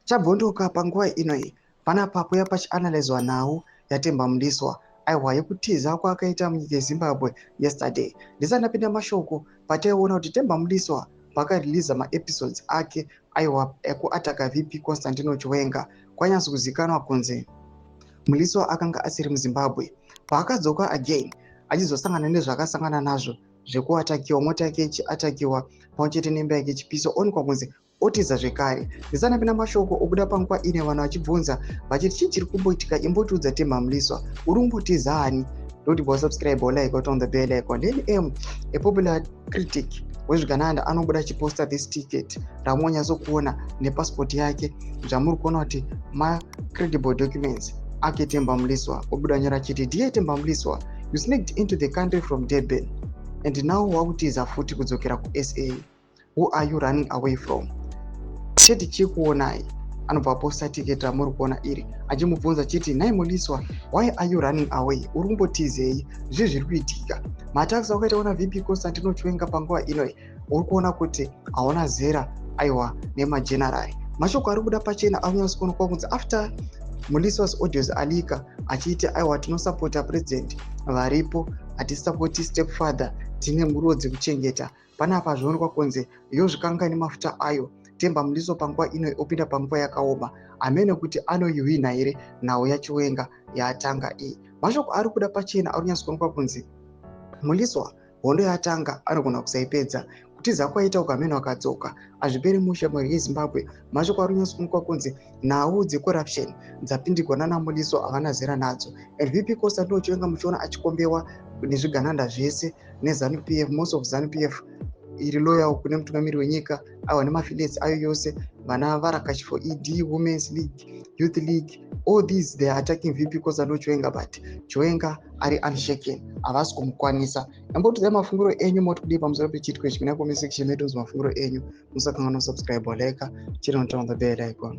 Chabvondoka panguva ino panapa pouya pachianalyzwa nhau yaTemba Mliswa, aiwa, yekutiza kwaakaita munyika yeZimbabwe yesterday. Ndisati ndapinda mashoko, pataiona kuti Temba Mliswa pakareleasa maepisodes ake, aiwa, ekuattacka VP Constantino Chiwenga, kwanyatsokuzikanwa kunzi Mliswa akanga asiri muZimbabwe. Paakadzoka again, achizosangana nezvaakasangana nazvo zvekuattackiwa, mota yake ichiattackiwa pamwe chete nemba yake ichipiswa, onekwa kunzi otiza zvekare. Ndisati ndapinda mashoko obuda panguva ine vanhu vachibvunza vachiti, chii chiri kumboitika? Imbotiudza, Temba Mliswa, uri kumbotiza ani? Ndokuti wasubscribe, like, on the bell icon. Then a popular critic wezvigananda anobuda achiposta this ticket ramunonyatsokuona nepasipoti yake, zvamuri kuona kuti macredible documents ake. Temba Mliswa obuda nyora achiti, "Dear Temba Mliswa, you sneaked into the country from Durban and now wakutiza futi kudzokera kuSA. Who are you running away from? Chete chikuonai." Anobva aposta ticket ramuri kuona iri, achimubvunza chiti, "Nhai Mliswa, why are you running away? Uri kumbotizei? Zvii zviri kuitika? Maattacks wakaita ona VP Constantino Chiwenga panguva inoi, uri kuona kuti hauna zera, aiwa, nemagenerali." Mashoko ari kuda pachena ari kuonekwa kunzi after Mliswa's audios aleaka achiiti, "Aiwa, tinosapota president varipo, hatisapoti step father, tine nguruwo dzekuchengeta," panapa zvionekwa kunzi yozvikanga nemafuta ayo. Temba Mliswa panguva ino opinda panguva yakaoma, hamene kuti anoihwina here nhau yaChiwenga yaatanga iyi. Mashoko ari kuda pachena ari kunyatsokuonekwa kunzi Mliswa hondo yatanga anogona kusaipedza. Kutiza kwaita uku, hamene wakadzoka, hazviperi mushe mhuri yeZimbabwe. Mashoko ari kunyatsokuonekwa kunzi nhau dzecorruption dzapindigwa nana Mliswa havana zera nadzo. And VP Constantino Chiwenga muchiona achikombewa nezvigananda zvese neZANU PF, most of ZANU PF iri loyal kune mutungamiri wenyika, aiwa, nemaaffiliates ayo yose, vana Varakashi for ED, Women's League, Youth League, all these, they are attacking VP Constantino Chiwenga, but Chiwenga ari unshaken, havasi kumukwanisa. Yambotidzai mafungiro enyu, moti kudii pamusoro pechiitiko ichi? Kuna comment section medu, mafungiro enyu. Musakanganwa subscribe, like, chiri on the bell icon.